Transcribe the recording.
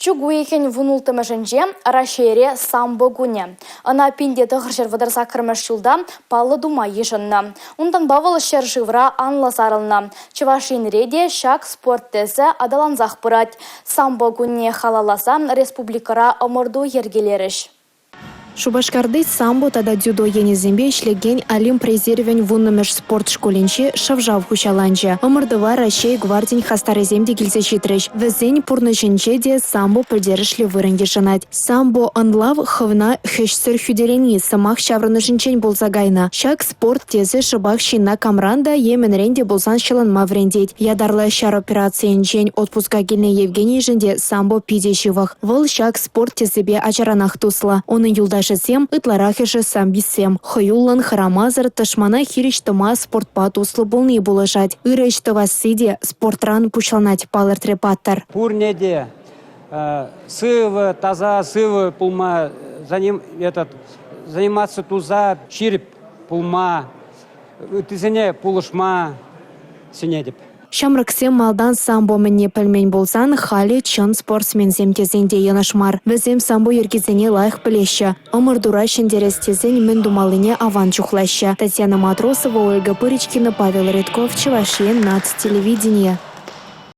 Чӳк уйӑхӗн 16-мӗшӗнче Раҫҫейре самбо кунӗ. Ӑна 1938-мӗш ҫулта паллӑ тума йышӑннӑ. Унтанпа вӑл ҫӗршывра анлӑ сарӑлнӑ. Чӑваш Енре те ҫак спорт тӗсӗ аталансах пырать. Самбо кунне халалласа республикӑра ӑмӑрту йӗркелерӗҫ. Шупашкарти самбо тата дзюдо енӗсемпе ӗҫлекен Олимп резервӗн 10-мӗш спорт шкулӗнче шӑв-шав хуҫаланчӗ. Ӑмӑртӑва Раҫҫей гвардин хастарӗсем те килсе ҫитрӗҫ. Вӗсен пурнӑҫӗнче те самбо пӗлтерӗшлӗ вырӑн йышӑнать. Самбо ӑнлав хӑвна хӗҫсӗр хӳтӗлени сӑмах ҫаврӑнӑшӗнчен пулса кайнӑ. Ҫак спорт тӗсӗ шӑпах ҫынна камран та е мӗнрен те пулсан ҫӑлӑнма вӗрентет. Ятарлӑ ҫар операцийӗнчен отпуска килнӗ Евгенийшӗн те самбо питӗ ҫывӑх. Вӑл ҫак спорт тӗсӗпе ачаранах туслӑ. Унӑн юлташӗсем ытларахӑшӗ самбистсем. Хӑюллӑн, хӑрамасӑр тӑшмана хирӗҫ тӑма спортпа туслӑ пулни пулӑшать. Ырӑ ӗҫ тӑвасси те спортран пуҫланать, палӑртрӗ паттӑр. Пурне те сывӑ, таса сывӑ пулма этот, заниматься туса ҫирӗп пулма, ыттисене пулӑшма сӗнетӗп. Ҫамрӑксем малтан самбо мӗнне пӗлмен пулсан халӗ чӑн спортсменсем тесен те йӑнӑш мар. Вӗсем самбо йӗркисене лайӑх пӗлеҫҫӗ. Ӑмӑртура ҫӗнтерес тесен мӗн тумаллине аван чухлаҫҫӗ. Татьяна Матросова, Ольга Пырочкина, Павел Редков, Чӑваш Ен наци телевиденийӗ.